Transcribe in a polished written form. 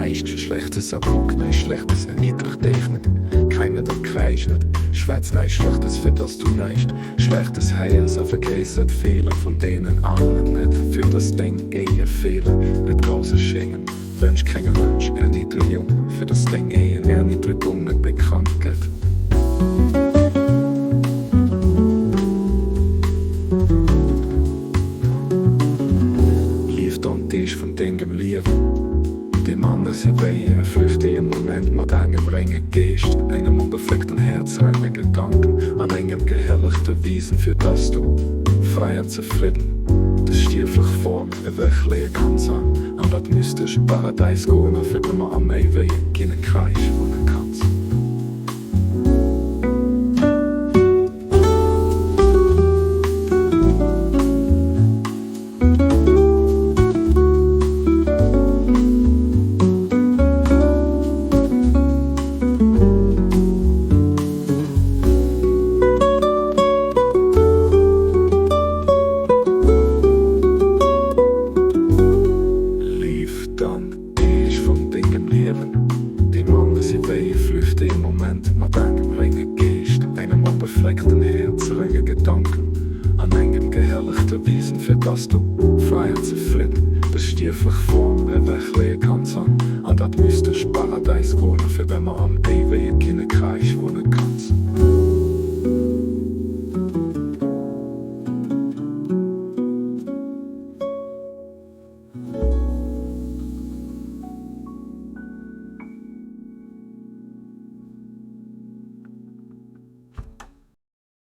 näischt Schlechtes a kuck näischt Schlechtes, erniddreg dech net, keim net a kräisch net, schwätz näischt Schlechtes, fir dass du näischt Schlechtes héiers, a vergréisser d'Feeler vun deenen aneren net, fir dass deng eege Feeler net grouss erschéngen. Wënsch kengem Mënsch Erniddregung, fir dass deng eegen Erniddregung net bekannt gëtt. Lief dann d'Deeg vun dengem Liewen, deem aner si wéi e flüchtege Moment mat engem renge Geescht, engem onbefleckten Häerz, renge Gedanken an engem gehellegte Wiesen, fir dass du, fräi an zefridden, dës stierflech Form ewech leeë kanns an an dat mystesch Paradäis goen a fir ëmmer am éiwege Kinnekräich wunne kanns. Lief dann d'Deeg vun dengem Liewen, déi manner si wéi e flüchtege Moment, mat engem renge Geescht, engem onbefleckten Häerz, renge Gedanken an engem gehellegte Wiesen, fir dass du, fräi an zefridden, dës stierflech Form ewechleeë kanns an an dat mystesch Paradäis goen a fir ëmmer am.